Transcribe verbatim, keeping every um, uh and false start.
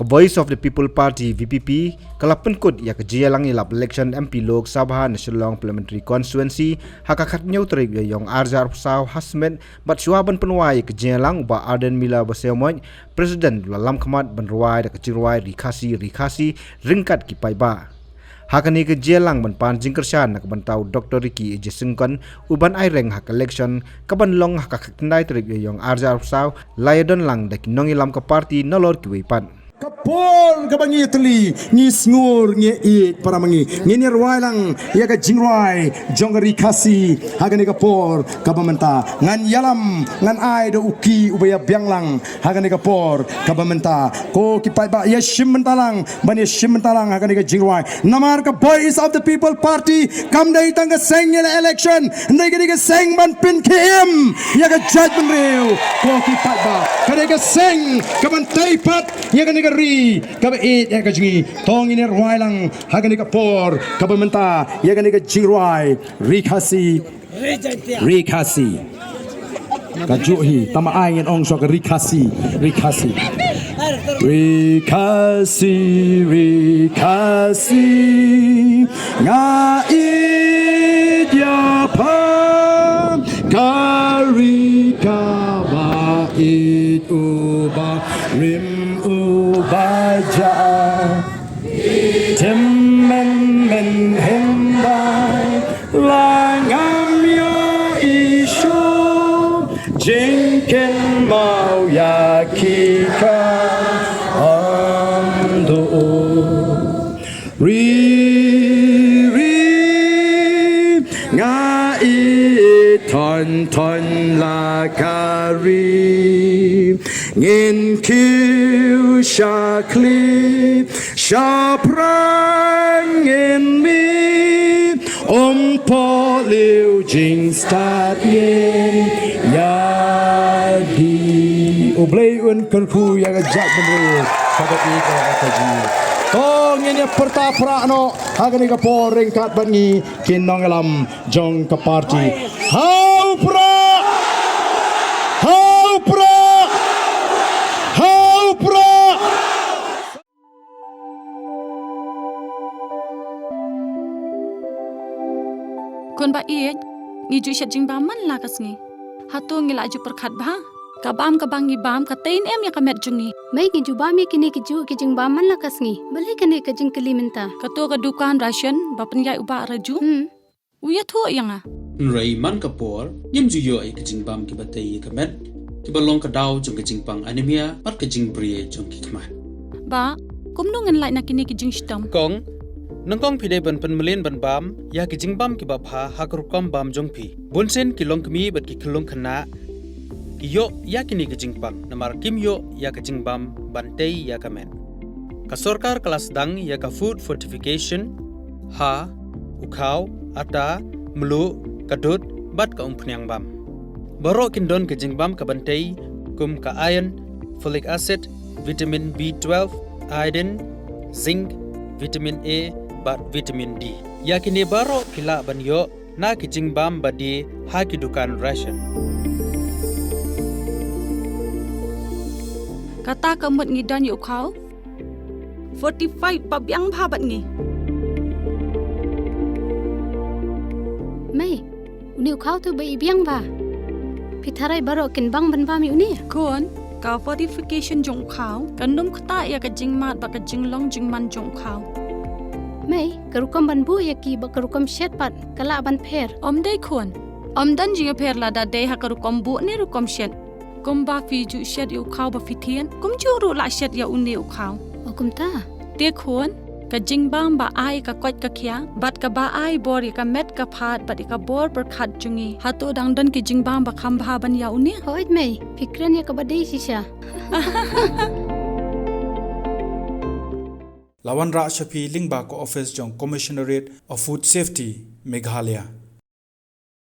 Voice of the People Party, V P P, ka la pynkut ïa ka jingïalang ïalap election M P Lok Sabha na Shillong Parliamentary Constituency ha ka khathynñiew tarik Ïaïong arhajar arphew saw ha Smit, bad shuwa ban pynwai ïa ka jingïalang, u Bah Ardent Miller Basaiawmoit, President, u la lam khmat ban rwai da ka jingrwai Ri Khasi, Ri Khasi, ryngkat ki paidbah. Ha kane ka jingïalang ban pan jingkyrshan na ka bynta u Doktor Ricky A J Syngkon, u ban aireng ha ka election ka ban long ha ka khatkhyndai tarik Ïaïong arhajar arphew saw, la ïadon lang da ki nongïalam ka party nalor kiwei pat. Ka por kaba ngi ïatylli, ngi sngur, ngi ïeit, para ma ngi. Ngin ïa rwai lang ïa ka jingrwai jong ka Ri Khasi ha kane ka por kaba mynta. Ngan ïalam, ngan ai da u ki uba ïa biang lang ha kane ka por kaba mynta. Ko ki paidbah, ïa shim bynta lang, ban ïa shim bynta lang ha kane ka jingrwai. Namar ka Voice of the People Party kam dei tang ka seng ïaleh election, hynrei ka dei ka seng ban pynkhie im ïa ka jaitbynriew. Ko ki paidbah, ka dei ka seng ka ban tei pat ïa kane ka ri kaba ïeit ïa ka jong ngi. To ngin ïa rwai lang ha kane ka por kaba mynta ïa kane ka jingrwai Ri Khasi, Ri Khasi. Kajuh hi, tang ba ai ngin ong shuwa ka Ri Khasi, Ri Khasi. Ri Khasi, Ri Khasi, nga ïeit ïa pha, ka ri kaba ïeit, u barim uba jah. Tymmen mynhynnin la ngam ïohi shuh jingkynmaw ïa ki, kam duh. Ri, ri, nga ïeit thon thon la ka ri. Ngin kiew sha khlieh, sha pyrshah ngin mih, ym poi lei jingstad ngin ïa dih. U Blei un kyrkhu ïa ka jaitbynriew kaba ïeit ka jong ngi. To ngin ïa pyrta phra noh ha kane ka por ryngkat bad ngi ki nongïalam jong ka party. Ha u Prah! Ha u Prah! Ha u Prah! Khun ba ïeit, ngi ju shet jingbam man la ka sngi. Hato ngi la ju pyrkhat bha? Ka bam kaba ngi bam ka tei ne em ïa ka met jong ngi? Mei, ngi ju bam ïa kine ki juh ki jingbam man la ka sngi. Balei kane ka jingkylli mynta? Kato ka dukan ration ba pynïaid u Bah Raju. Hmm. U ïathuh ïa nga. Hynrei man ka por, ngim ju ïoh ïa ka jingbam kiba tei ïa ka met, kiba long ka daw jong ka jingpang anemia, bad ka jingbri jong ki khmat. Bah, kumno ngan lait na kine ki jingshitom? Kong, nyngkong phi dei ban pynmlien ban bam ïa ki jingbam kiba bha ha ka rukom bam jong phi. Bunsien ki longkmie bad ki khyllung khynnah ki ïoh ïa kine ki jingpang, namar kim ïoh ïa ka jingbam ban tei ïa ka met. Ka sorkar ka la sdang ïa ka food fortification ha u khaw, ata, mluh, ka dud, bad ka umphniang bam. Baroh kin don ka jingbam ka ban tei, kum ka iron, folic acid, vitamin B twelve, iodine, zinc, vitamin A, bad vitamin D. Ïa kine baroh phi lah ban ïoh na ki jingbam ba die ha ki dukan ration. Kata ka mut ngi don ïa u khaw fortified ba biang bha bad ngi. Mei, une u khaw te ba i biang bha. Phi tharai baroh kin bang ban bam ïa une? Khun, ka fortification jong u khaw kan ym ktah ïa ka jingmad bad ka jinglong jingman jong u khaw. Mei, ka rukom ban buh ïa ki bad ka rukom shet pat ka lah ban pher? Ym dei khun. Ym don jingïapher lada dei ha ka rukom buh ne rukom shet. Kumba phi ju shet ïa u khaw ba phi thied, kumjuh ruh lah shet ïa une u khaw. O kumta? Te khun, ka jingbam ba ai ka koit ka khiah bad kaba ai bor ïa ka met ka phad bad ïa ka bor pyrkhat jong ngi, hato dang don ki jingbam ba kham bha ban ïa une? Hooid mei, phi kren ïa kaba dei shisha. La wanrah sha phi lyngba ka office jong Commissionerate of Food Safety, Meghalaya.